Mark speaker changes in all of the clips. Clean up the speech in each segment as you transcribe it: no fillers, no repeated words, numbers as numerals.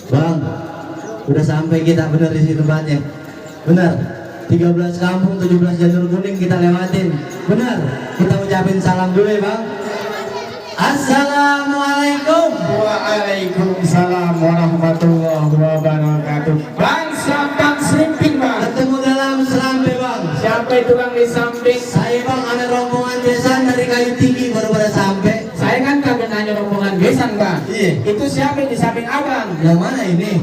Speaker 1: Bang, udah sampai kita bener di sini tempatnya. Bener. 13 kampung, 17 janur kuning kita lewatin. Bener. Kita ucapin salam dulu ya, Bang. Assalamualaikum.
Speaker 2: Waalaikumsalam warahmatullahi wabarakatuh. Bang, sampang selimping, Bang.
Speaker 1: Ketemu dalam serambi, Bang.
Speaker 2: Siapa itu, Bang, di samping?
Speaker 1: Saya, Bang, ada rombongan desa dari Kayu Tinggi baru pada sampai.
Speaker 2: Saya kan kagak nanya rombongan besan, Bang.
Speaker 1: Iya.
Speaker 2: Itu siapa di samping Abang?
Speaker 1: Yang mana ini?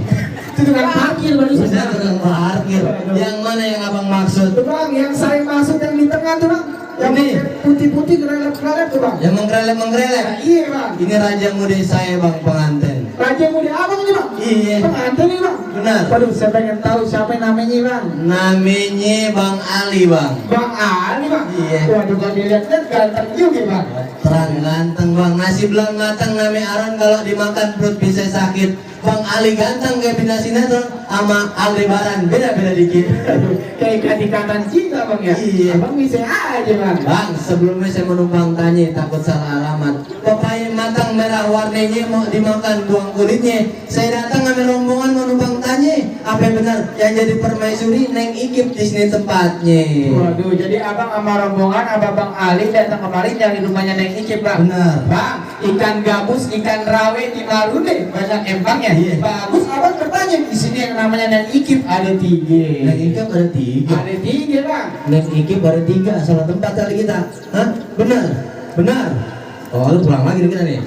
Speaker 2: Itu tukang parkir barusan.
Speaker 1: Bisa tukang parkir. Yang mana yang Abang maksud?
Speaker 2: Itu, Bang, yang saya maksud yang di tengah tuh, Bang. Yang
Speaker 1: Ini.
Speaker 2: putih-putih kerelep-kerelep tuh, Bang.
Speaker 1: Yang mengkrelep-mengkrelep.
Speaker 2: Iya, Bang.
Speaker 1: Ini raja muda saya, Bang, pengantin.
Speaker 2: Raja muda Abang ini, Bang.
Speaker 1: Iya.
Speaker 2: Pengantin nih, Bang.
Speaker 1: Benar.
Speaker 2: Waduh, saya pengen tahu siapa namanya, Bang.
Speaker 1: Namanya Bang Ali, Bang.
Speaker 2: Bang Ali, Bang.
Speaker 1: Iya.
Speaker 2: Waduh, kalau dilihat-lihat ganteng juga, Bang.
Speaker 1: Terang ganteng, Bang. Nasi belum matang namanya Aron, kalau dimakan perut bisa sakit. Bang Ali ganteng kayak bina sinetron sama Aldebaran, beda-beda dikit.
Speaker 2: Kayak kadikatan cinta, Bang, ya?
Speaker 1: Iya.
Speaker 2: Abang bisa aja, Bang.
Speaker 1: Bang, sebelumnya saya menumpang tanya, takut salah alamat. Pepaya matang merah warnanya mau dimakan, buang kulitnya. Saya datang ambil rombongan menumpang tanya, apa yang benar yang jadi permaisuri Neng Ikip di sini tempatnya.
Speaker 2: Waduh, jadi abang sama rombongan Bang Ali datang kemarin dari rumahnya Neng Icip, Bang.
Speaker 1: Benar.
Speaker 2: Bang, ikan gabus, ikan rawe di Marunde banyak empangnya.
Speaker 1: Iya.
Speaker 2: Bagus, abang bertanya di sini yang namanya Neng Icip ada 3.
Speaker 1: Neng Ikip ada 3.
Speaker 2: Ada 3, Bang.
Speaker 1: Neng Ikip ada 3, salah tempat kali kita. Hah? Benar? Benar? Oh, lu pulang lagi nih kita nih.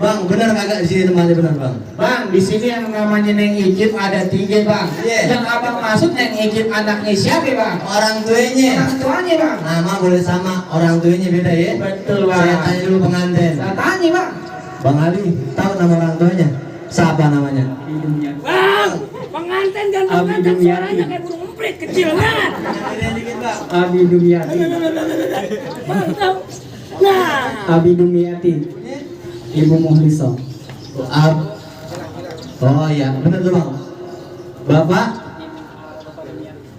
Speaker 1: Bang, benar kagak di sini tempatnya, benar, Bang?
Speaker 2: Bang, di sini yang namanya Neng Icip ada 3, Bang.
Speaker 1: Iya.
Speaker 2: Yang abang maksud Neng Icip anaknya siapa, Bang?
Speaker 1: Orang tuanya.
Speaker 2: Orang tuanya, Bang.
Speaker 1: Nama boleh sama, orang tuanya beda ya.
Speaker 2: Betul, Bang.
Speaker 1: Saya tanya dulu pengantin.
Speaker 2: Saya tanya, Bang.
Speaker 1: Bang Ali, tahu nama orang tuanya? Siapa namanya?
Speaker 3: Bang, pengantin ganteng-ganteng suaranya kayak burung emprit kecil banget.
Speaker 2: Abi Dumyati.
Speaker 3: Bang, tahu? Nah,
Speaker 2: Abi Dumyati. Ibu Muhliso.
Speaker 1: Oh iya, benar tuh, Bang.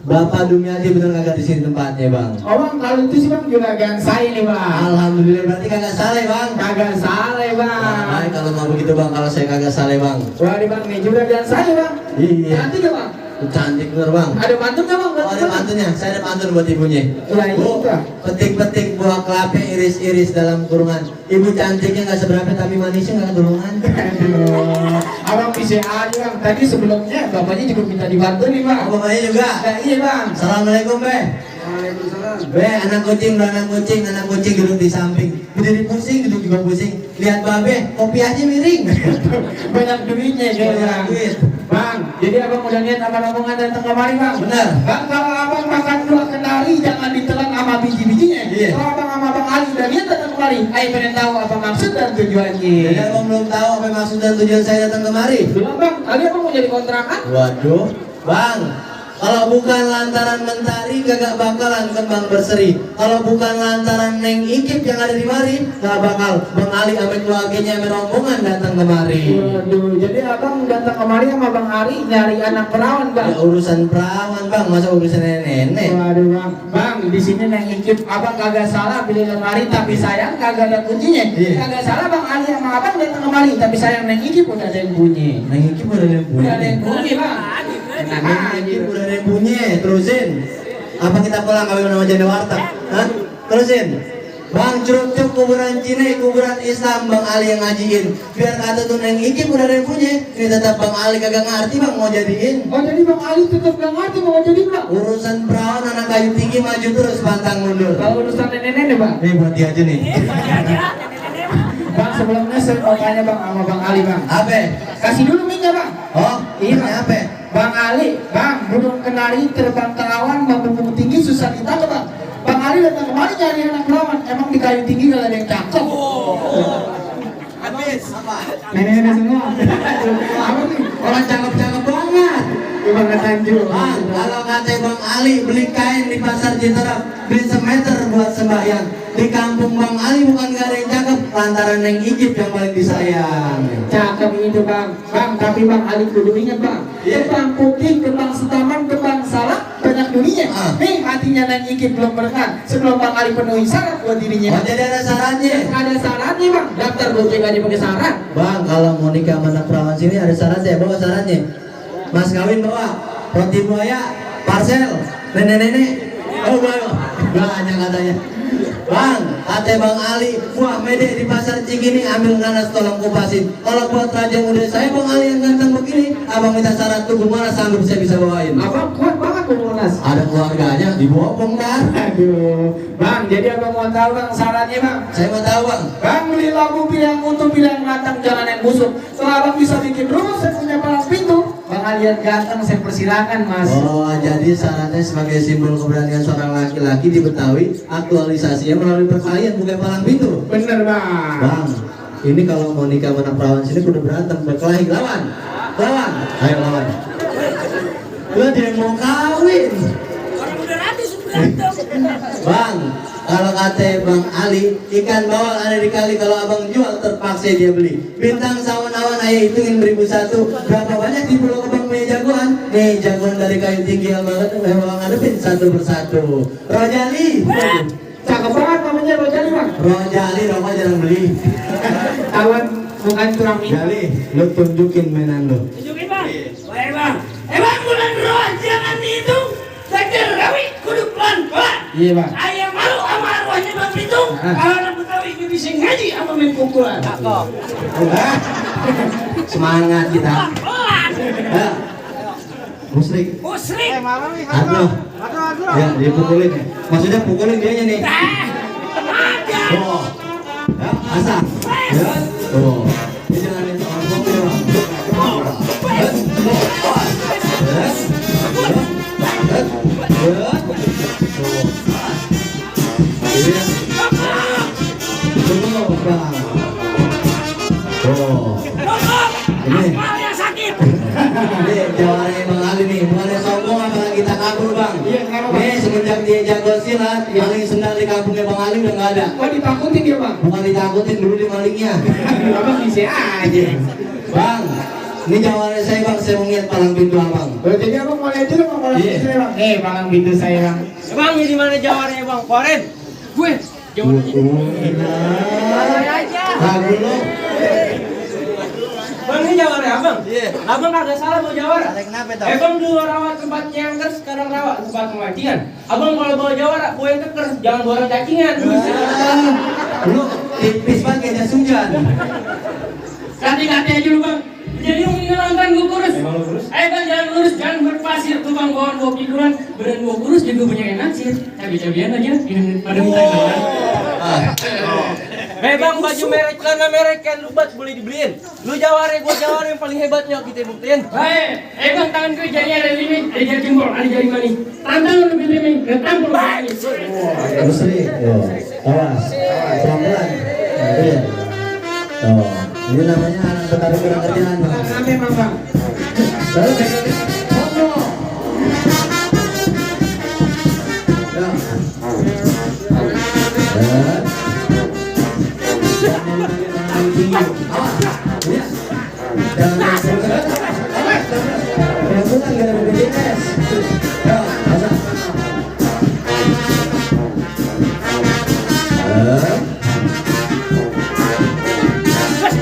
Speaker 1: Bapak Dumyati benar kagak di sini tempatnya, Bang?
Speaker 2: Oh, Bang, kalau itu sih, Bang, juragan saya nih, Bang.
Speaker 1: Alhamdulillah, berarti kagak salah, Bang.
Speaker 2: Kagak salah, Bang.
Speaker 1: Baik kalau mau begitu, Bang, kalau saya kagak salah, Bang.
Speaker 2: Wah, di Bang, nih juragan saya, Bang.
Speaker 1: Iya.
Speaker 2: Cantik gak, Bang?
Speaker 1: Cantik bener, Bang.
Speaker 2: Ada pantun gak, Bang?
Speaker 1: Oh, ada pantunnya. Saya ada pantun buat ibunya.
Speaker 2: Ya,
Speaker 1: Bu,
Speaker 2: iya.
Speaker 1: petik-petik buah kelapa, iris-iris dalam kurungan. Ibu cantiknya nggak seberapa, tapi manisnya nggak ketulungan.
Speaker 2: Aduh, abang bisa aja, Bang. Tadi sebelumnya bapaknya juga minta dibantu nih, Bang.
Speaker 1: Oh, bapaknya juga.
Speaker 2: Nah, iya, Bang.
Speaker 1: Assalamualaikum, Be.
Speaker 2: Waalaikumsalam.
Speaker 1: Be, anak kucing duduk di samping. Berdiri pusing, duduk juga pusing. Lihat Babe, kopi aja miring.
Speaker 2: Banyak duitnya, ya,
Speaker 1: Banyak
Speaker 2: Bang.
Speaker 1: duit.
Speaker 2: Bang, jadi abang udah niat sama rombongan datang kemari, Bang.
Speaker 1: Benar.
Speaker 2: Bang, kalau abang makan 2 kendari jangan ditelan sama biji-bijinya.
Speaker 1: Iya.
Speaker 2: Kalau abang sama Bang Ali udah niat datang kemari, ayo pengen tahu apa maksud dan tujuannya.
Speaker 1: Jadi abang belum tahu apa maksud dan tujuan saya datang kemari.
Speaker 2: Bilang, Bang, tadi abang mau jadi kontrakan?
Speaker 1: Waduh, Bang. Kalau bukan lantaran mentari kagak bakalan kembang berseri. Kalau bukan lantaran Neng Ikip yang ada di mari, gak bakal Bang Ali sama keluarganya merombongan datang kemari.
Speaker 2: Waduh, jadi abang datang kemari sama Bang Ali nyari anak perawan, Bang.
Speaker 1: Ya urusan perawan Bang, masa urusan nenek.
Speaker 2: Waduh, Bang, di sini Neng Ikip abang kagak salah pilih lemari, tapi sayang kagak ada kuncinya.
Speaker 1: Iya.
Speaker 2: Kagak salah Bang Ali sama abang datang kemari, tapi sayang Neng Ikip udah ada yang bunyi.
Speaker 1: Neng Ikip udah ada yang
Speaker 2: Udah ada yang
Speaker 1: bunyi.
Speaker 2: bunyi, Bang.
Speaker 1: Neng Ikip udah ada yang bunyi, terusin. Apa kita pulang kawin sama jadi warteg? Hah? Terusin. Bang Cuk kuburan Cina, kuburan Islam Bang Ali yang ngajiin. Biar kata tuh Neng Ikip udah ada yang punya. Ini tetap Bang Ali kagak ngerti Bang mau jadiin.
Speaker 2: Oh, jadi Bang Ali tetap gak ngerti mau jadi, Bang.
Speaker 1: Urusan perawan anak kayu tinggi maju terus pantang mundur.
Speaker 2: Kalau urusan nenek-nenek, Bang.
Speaker 1: Nih buat dia aja nih.
Speaker 2: Bang, sebelumnya saya mau tanya Bang sama Bang Ali, Bang.
Speaker 1: Apa?
Speaker 2: Kasih dulu mic-nya, Bang.
Speaker 1: Oh,
Speaker 2: Iya,
Speaker 1: ini apa?
Speaker 2: Bang Ali, Bang, burung kenari terbang ke awan, bambu tinggi susah ditangkap, Bang. Bang Ali datang kemari cari anak perawan, emang di kayu tinggi gak ada yang cakep.
Speaker 1: Habis apa?
Speaker 2: Nenek-nenek semua. Apa nih?
Speaker 1: Orang cakep-cakep banget.
Speaker 2: Gimana Tanjung?
Speaker 1: Bang, kalau kata Bang Ali beli kain di pasar Citerap, beli semeter buat sembahyang. Di kampung Bang Ali bukan gak ada yang cakep, lantaran Neng Ikip yang paling disayang.
Speaker 2: Cakep itu, Bang. Bang, tapi Bang Ali kudu ingat, Bang.
Speaker 1: Iya.
Speaker 2: Kembang putih, kembang setaman, kembang salah, banyak dunianya.
Speaker 1: Ah.
Speaker 2: Nih, hatinya Neng Ikip belum berkenan. Sebelum Bang Ali penuhi syarat buat dirinya.
Speaker 1: Oh, jadi ada syaratnya.
Speaker 2: Ada syaratnya, Bang. Daftar gojek aja pakai syarat.
Speaker 1: Bang, kalau mau nikah sama anak perawan sini ada syaratnya, bawa syaratnya. Mas kawin bawa roti buaya, parcel, nenek-nenek. Oh, bawa. Banyak katanya. Bang, kata Bang Ali, buah mede di pasar Cikini ambil nanas tolong kupasin. Kalau buat raja muda saya Bang Ali yang ganteng begini, abang minta syarat tuh gimana sanggup saya bisa bawain?
Speaker 2: Abang kuat banget Bang Monas.
Speaker 1: Ada keluarganya dibopong Bang.
Speaker 2: Aduh, Bang, jadi abang mau tahu Bang syaratnya, Bang.
Speaker 1: Saya mau tahu Bang.
Speaker 2: Bang, beli labu bilang utuh bilang matang jangan yang busuk. Setelah abang bisa bikin rumah, saya punya palang pintu. Bang Ali yang ganteng, saya persilakan, Mas.
Speaker 1: Oh, jadi syaratnya sebagai simbol keberanian seorang laki-laki di Betawi, aktualisasinya melalui perkelahian bukan palang pintu.
Speaker 2: Bener, Bang.
Speaker 1: Bang, ini kalau mau nikah sama anak perawan sini kudu berantem, berkelahi, lawan. Lawan. Ayo lawan. Lu dia mau kawin.
Speaker 3: Orang udah habis berantem.
Speaker 1: Bang, kalau kata Bang Ali, ikan bawal ada di kali, kalau abang jual terpaksa dia beli. Bintang sawan-awan ayah hitungin beribu satu. Berapa banyak di Pulau Kebang punya jagoan? Nih jagoan dari kayu tinggi yang banget, memang ngadepin satu persatu. Rojali.
Speaker 2: Cakep banget namanya Rojali, Bang.
Speaker 1: Rojali, Roma jarang beli.
Speaker 2: Kawan bukan kurang ini.
Speaker 1: Jali, lu tunjukin mainan lu.
Speaker 3: Tunjukin Bang. Baik Bang. Bang bulan roh jangan dihitung. Sakit rawi kudu pelan-pelan.
Speaker 2: Iya, Bang.
Speaker 3: Ayah malu sama arwahnya Bang Pitung. Kalau anak Betawi dia bisa ngaji sama main pukulan.
Speaker 1: Enggak. Semangat kita.
Speaker 3: Pelan-pelan.
Speaker 1: Ya. Musrik.
Speaker 3: Musrik.
Speaker 1: Aduh. Ya, dipukulin. Maksudnya pukulin dianya nih.
Speaker 3: Ada.
Speaker 1: Oh. Ya, asap. Ya. Oh. Ini jangan yang soal pukul, Bang. Ini
Speaker 3: Mal yang sakit.
Speaker 1: jawabannya Bang Ali nih, bukannya sombong apalagi kita kabur Bang. Nih semenjak dia jago silat, maling sendal di kampungnya Bang Ali udah nggak ada.
Speaker 2: Oh, ditakutin dia, Bang.
Speaker 1: Bukan ditakutin dulu di malingnya.
Speaker 2: Abang bisa aja.
Speaker 1: Bang, ini jawabannya saya Bang, saya mau ngeliat palang pintu Abang.
Speaker 2: Oh, jadi abang mau lihat dulu Bang palang
Speaker 1: Iya.
Speaker 2: pintu saya, Bang. Nih, palang pintu saya, Bang.
Speaker 4: Bang, ini mana jawabannya Bang? Koren. Gue.
Speaker 1: Lagu lo.
Speaker 4: Bang, ini jawabannya Abang. Iya. Abang kagak salah mau jawara.
Speaker 1: Kenapa
Speaker 4: Abang dulu rawat tempatnya yang keker, sekarang rawat tempat pemancingan. Abang kalau bawa jawara, bawa yang keker, jangan bawa orang cacingan.
Speaker 1: Lu tipis banget kayak jas hujan.
Speaker 3: Ganti-ganti aja lu Bang. Jadi yang menyenangkan gue kurus. Ayo Bang jangan lurus, jangan berpasir. Tukang bawaan bawa pikiran, badan gue kurus juga banyak yang naksir. Cabai-cabian aja, ini pada minta jalan.
Speaker 4: Bang, baju merek, celana merek kan lu buat boleh dibeliin. Lu jawara, gue jawara yang paling hebatnya kita buktiin.
Speaker 3: Baik, Bang tangan gue jarinya ada limit, ada jari jempol, ada jari manis. Tangan lu lebih limit, dan tampil manis.
Speaker 1: Terus nih, yo, awas, pelan-pelan. Iya. Oh, ini namanya anak Betawi kurang kerjaan Bang.
Speaker 2: Bang, apa emang, Bang?
Speaker 1: Lalu pegang.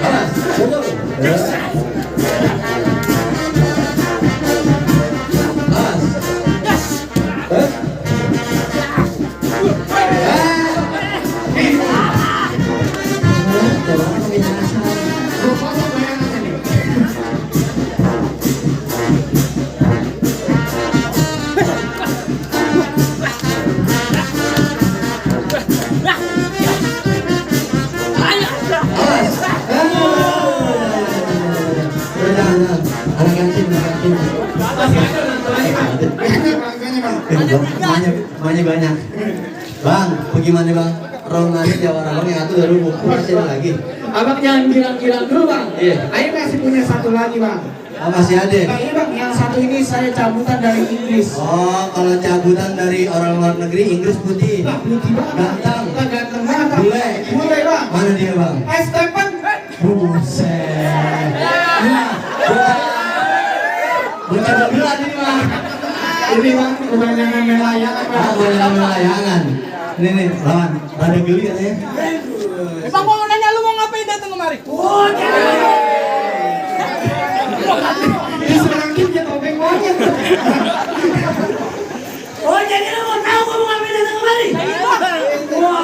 Speaker 1: Awas, betul. Awas. Jangan kebiasaan. Awas. Jangan. Anak yatim, anak yatim. Banyak banyak. Bang, bagaimana bang? Rongannya jawara bang yang satu dari buku masih ada lagi.
Speaker 2: Abang jangan bilang-bilang dulu bang.
Speaker 1: Iya.
Speaker 2: Ayo masih punya satu lagi bang.
Speaker 1: Oh masih ada.
Speaker 2: Bang, ini bang, yang satu ini saya cabutan dari Inggris.
Speaker 1: Oh kalau cabutan dari orang luar negeri Inggris putih.
Speaker 2: Putih banget.
Speaker 1: Ganteng.
Speaker 2: Ganteng banget. Bang.
Speaker 1: Bule.
Speaker 2: Bule bang.
Speaker 1: Mana dia bang?
Speaker 2: Stephen.
Speaker 1: Buset. Bukan gila ini bang.
Speaker 2: Ini bang, kebanyakan melayangan bang.
Speaker 1: Ah, boleh layangan. Ini nih, lawan. Rada geli katanya.
Speaker 5: Bang, mau nanya lu mau ngapain datang kemari?
Speaker 2: Diserangin dia topeng monyet.
Speaker 3: Oh jadi lu mau tahu gua mau ngapain datang kemari? Wah,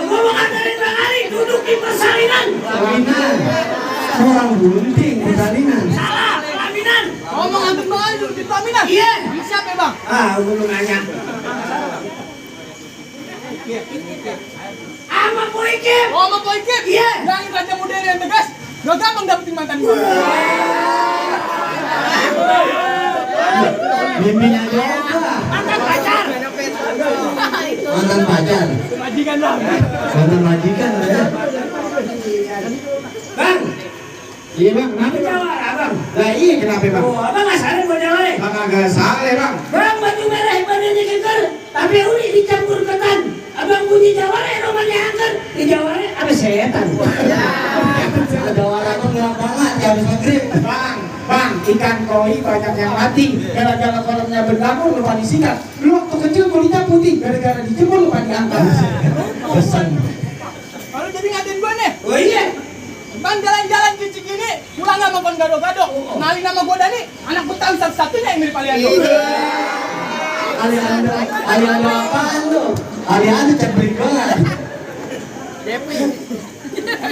Speaker 3: gua mau nganterin Bang Ali duduk di persalinan.
Speaker 1: Salinan. Orang bunting, persalinan.
Speaker 3: Salah, pelaminan.
Speaker 5: Oh, mau nganter Bang Ali duduk di pelaminan?
Speaker 3: Iya.
Speaker 5: Siapa ya Bang?
Speaker 1: Ah, gua mau nanya.
Speaker 3: Sama Poikim.
Speaker 5: Oh, mau Boy Kim?
Speaker 3: Iya.
Speaker 5: Yang raja modern yang tegas. Gak gampang dapetin mantan gua.
Speaker 1: Mimpinya doang.
Speaker 3: Mantan pacar.
Speaker 1: Mantan pacar.
Speaker 5: Majikan Bang.
Speaker 1: Mantan majikan ya.
Speaker 3: Bang,
Speaker 2: Iya bang, kenapa bang?
Speaker 3: jawara bang.
Speaker 2: Lah iya kenapa bang?
Speaker 3: Oh, abang nggak salah buat jawara.
Speaker 2: Bang agak salah bang.
Speaker 3: Bang baju merah badannya keker, tapi uni dicampur ketan. Abang bunyi jawara, romannya angker. Di jawara apa setan?
Speaker 1: Ada orang tuh ngelak banget ya habis maghrib.
Speaker 2: Bang, ikan koi banyak yang mati. Gara-gara kolamnya bergamur lupa disikat. Lu waktu kecil kulitnya putih, gara-gara dijemur lupa diangkat.
Speaker 1: Pesan.
Speaker 5: Kalau jadi ngatain gua nih.
Speaker 3: Oh iya.
Speaker 5: Bang jalan-jalan ke Cikini, pulang nggak makan gado-gado. Kenalin nama gua Dani, anak Betawi satu-satunya yang mirip Aliando.
Speaker 1: Aliando apaan tuh? Aliando cebrik banget.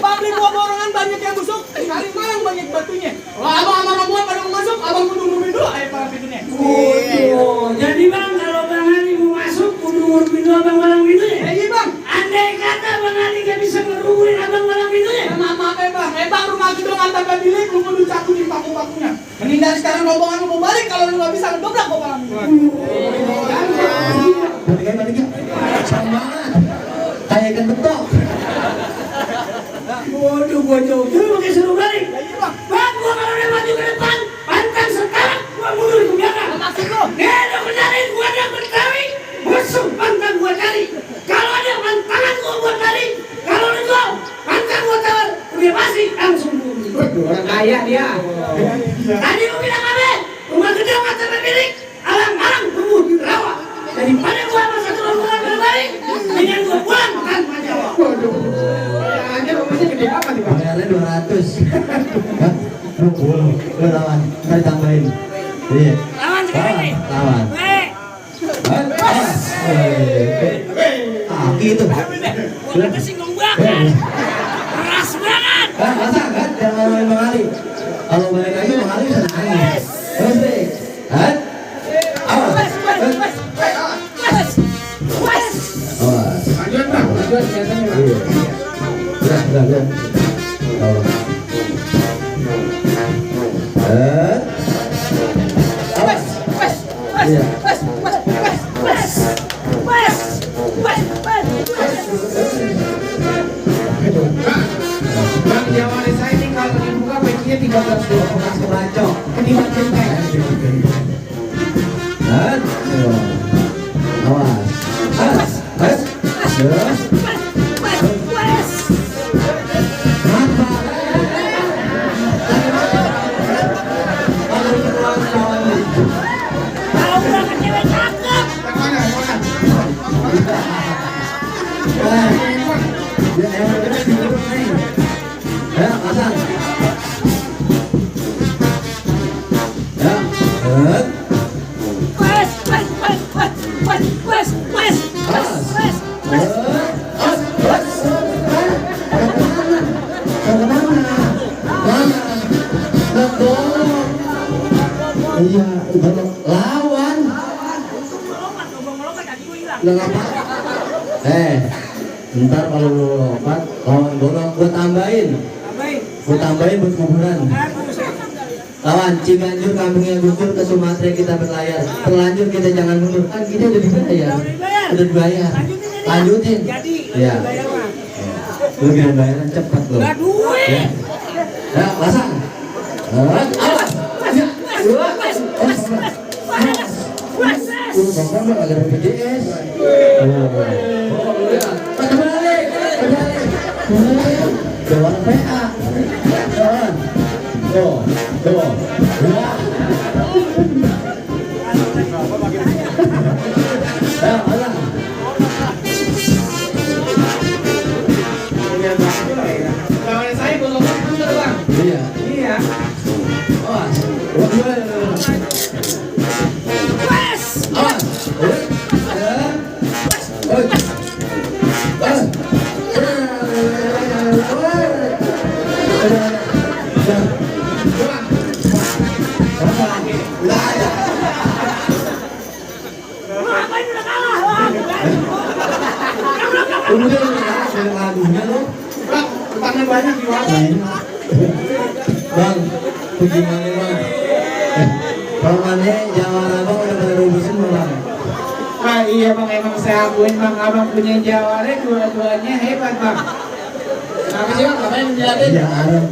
Speaker 5: Bang beli buah borongan banyak yang busuk, kali malang banyak batunya. Wah, abang sama rombongan pada mau masuk, abang kudu nungguin dulu ayo para pintunya.
Speaker 3: Oh, jadi bang kalau Bang Ali mau masuk, kudu ngurus pintu abang malang pintunya.
Speaker 5: Iya bang,
Speaker 3: Andai kata Bang Ali gak bisa ngerubuhin abang malang pintunya.
Speaker 5: maaf ya bang, bang rumah kita ngantar ke bilik, lu kudu cakutin paku-pakunya. Mending dari sekarang rombongan lu mau balik, kalau lu nggak bisa ngedobrak gua malam ini.
Speaker 1: Balik sama banget. Kayak ikan betok.
Speaker 3: Waduh, gua jauh-jauh pakai suruh balik. Bang, gua kalau udah maju ke depan, pantang sekarang, gua mundur ke belakang.
Speaker 5: Maksud lu?
Speaker 3: Nih, ada benarin gua ada Betawi, musuh pantang gua cari. Kalau ada pantangan gua cari, kalau ada gua pantang gua tawar, udah pasti langsung bunuh.
Speaker 2: Orang kaya dia.
Speaker 3: Tadi lu bilang apa? Rumah gede mata pemilik, alang-alang tumbuh di rawa. Daripada gua sama satu rombongan berbalik, dengan gua pulang tanpa jawab.
Speaker 2: Aja rumahnya gede apa nih bang?
Speaker 1: Bayarnya 200. Hah? Lu lawan. Ntar ditambahin. Iya.
Speaker 3: Lawan sekarang nih.
Speaker 1: Lawan. Aki itu.
Speaker 3: Gua kesinggung banget. Keras banget.
Speaker 1: Kan masa kan jangan main Bang Ali. Kalau balik lagi Bang Ali bisa nangis. Terus deh. Hah? Awas. Awas.
Speaker 2: Lanjut bang, lanjut biasanya bang.
Speaker 1: Iya. Udah. Awas. Awas. Iya.
Speaker 2: Bang Jawa Desa ini kalau dibuka pencinya 13 dua.
Speaker 1: Masuk bacok.
Speaker 2: Ketimbang centeng.
Speaker 1: Hah? Ayo. Awas. Awas. Terus. Apa? Kalau keluar lawan itu.
Speaker 3: Tahu banget cewek cakep.
Speaker 2: Yang mana? Yang mana?
Speaker 1: Eh, Ya, ya, pasang. Ya, iya, lawan. Nggak apa. Ntar kalau lu lompat, lawan bolong, gua tambahin buat kuburan. Lawan Ciganjur, kampungnya Gusdur, ke Sumatera kita berlayar. Terlanjur kita jangan mundur, kan kita udah dibayar. Udah dibayar. Lanjutin. Iya. Lu kira bayaran cepat loh. Ya. Ya, pasang. Awas. Ya. Bang agak ada BPJS. Kembali. Jalan PA. Jalan. Tuh. Ya. Ya, pasang.
Speaker 5: Lawan saya bolong bener bang.
Speaker 1: Iya.
Speaker 5: Iya.
Speaker 1: Awas.
Speaker 5: Bang, utangnya banyak di warung.
Speaker 1: Bang, bagaimana bang? Pamannya Jawara bang udah pada rubusin bang.
Speaker 2: Ah iya bang, emang saya akuin bang, abang punya jawara dua-duanya hebat bang. Kenapa sih bang, ngapain menjelatin?
Speaker 1: Ya Arab,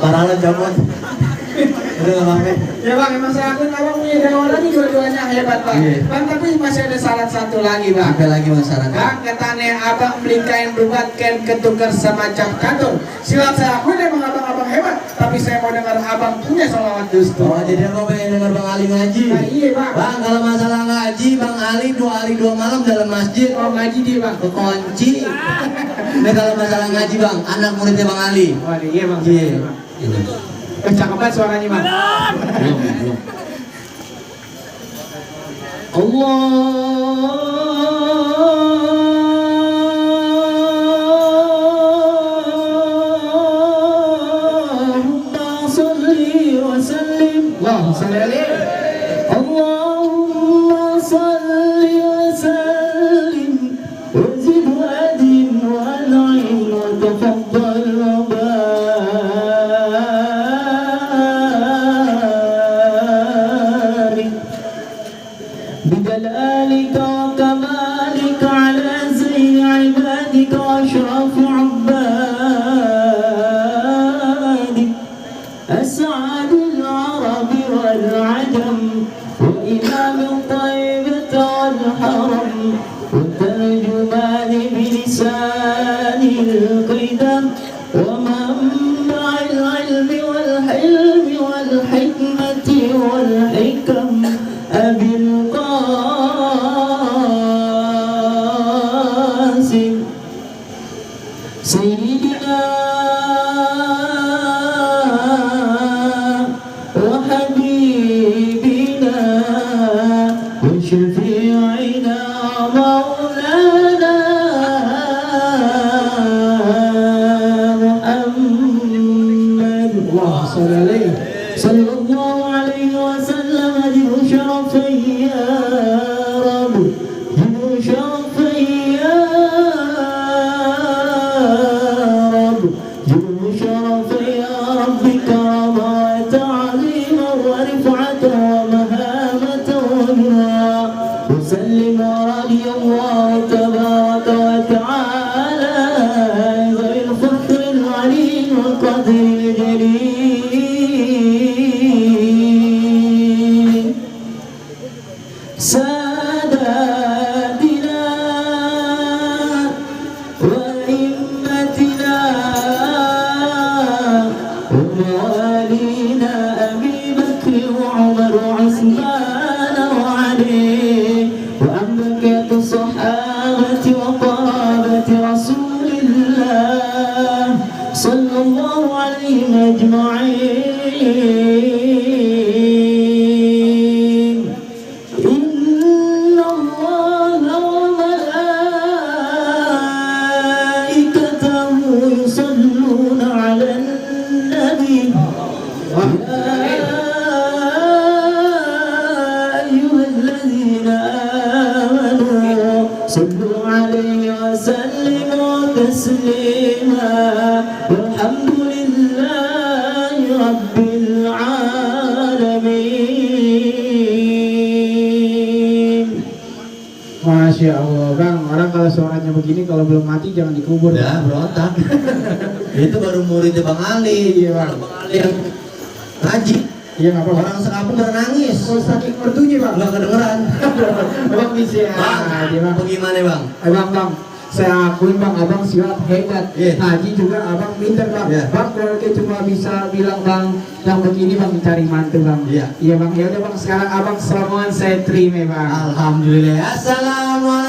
Speaker 1: paralan jamon. Udah nggak apa-apa.
Speaker 2: Ya bang, emang saya akuin abang punya jawara nih dua-duanya hebat bang.
Speaker 1: Iya.
Speaker 2: Bang, tapi masih ada syarat satu lagi bang.
Speaker 1: Apa lagi masyarakat?
Speaker 2: Bang, katanya abang beli kain berubat kain ketukar semacam kantor. Silap saya akuin emang abang hebat, tapi saya mau dengar abang punya sholawat dustu.
Speaker 1: Oh jadi abang pengen dengar Bang Ali ngaji?
Speaker 2: Nah, iya bang.
Speaker 1: Bang kalau masalah ngaji, Bang Ali 2 hari 2 malam dalam masjid.
Speaker 2: Oh ngaji dia bang.
Speaker 1: Kekunci. Nah kalau masalah ngaji bang, anak muridnya Bang Ali.
Speaker 2: Wah iya bang.
Speaker 1: Iya.
Speaker 2: Cakep banget suaranya bang.
Speaker 1: Belum. Allahumma salli wa sallim.
Speaker 2: Allahumma salli alaihi.
Speaker 1: Allahumma salli wa sallim wa zid wa adin wa an'im wa tafaddal wa barik بجلالك وكمالك على زين عبادك واشرف عبادك أسعد العرب والعجم وإمام الطيبة والحرم والترجمان بلسان القدم ومنبع العلم والحلم والحكمة والحكم أبي القاسم سيدنا وحبيبنا وشفيعنا مولانا محمد
Speaker 2: اللهم صل عليه.
Speaker 1: صلى الله عليه وسلم جل شرفي يا رب جل شرفي يا رب جل شرفي يا رب كرما وتعظيما ورفعة ومهامة وجنا وسلم ورضي الله تبارك وتعالى ذوي الفخر العليم والقدر الجليل ساداتنا وأئمتنا وموالينا أبي بكر وعمر وعثمان وعلي وأنبكة الصحابة وقرابة رسول الله عليهم أجمعين إن الله وملائكته يصلون على النبي يا أيها الذين آمنوا صلوا عليه وسلموا تسليما والحمد لله رب العالمين.
Speaker 2: Masya Allah bang, orang kalau suaranya begini kalau belum mati jangan dikubur.
Speaker 1: Udah berontak. Itu baru muridnya Bang Ali.
Speaker 2: Iya, Bang.
Speaker 1: Bang Ali yang ngaji.
Speaker 2: Iya nggak apa-apa.
Speaker 1: Orang sekampung pada nangis.
Speaker 2: Oh, saking mertunya bang.
Speaker 1: Nggak kedengeran.
Speaker 2: Bang bisa aja bang.
Speaker 1: Bagaimana Bang?
Speaker 2: Bang, saya akuin bang, abang silat hebat.
Speaker 1: Iya.
Speaker 2: Haji juga abang pinter bang.
Speaker 1: Iya.
Speaker 2: Bang kalau kita cuma bisa bilang bang, yang begini bang cari mantu bang.
Speaker 1: Iya.
Speaker 2: Iya bang, ya udah bang sekarang abang selamat saya terima bang.
Speaker 1: Alhamdulillah. Assalamualaikum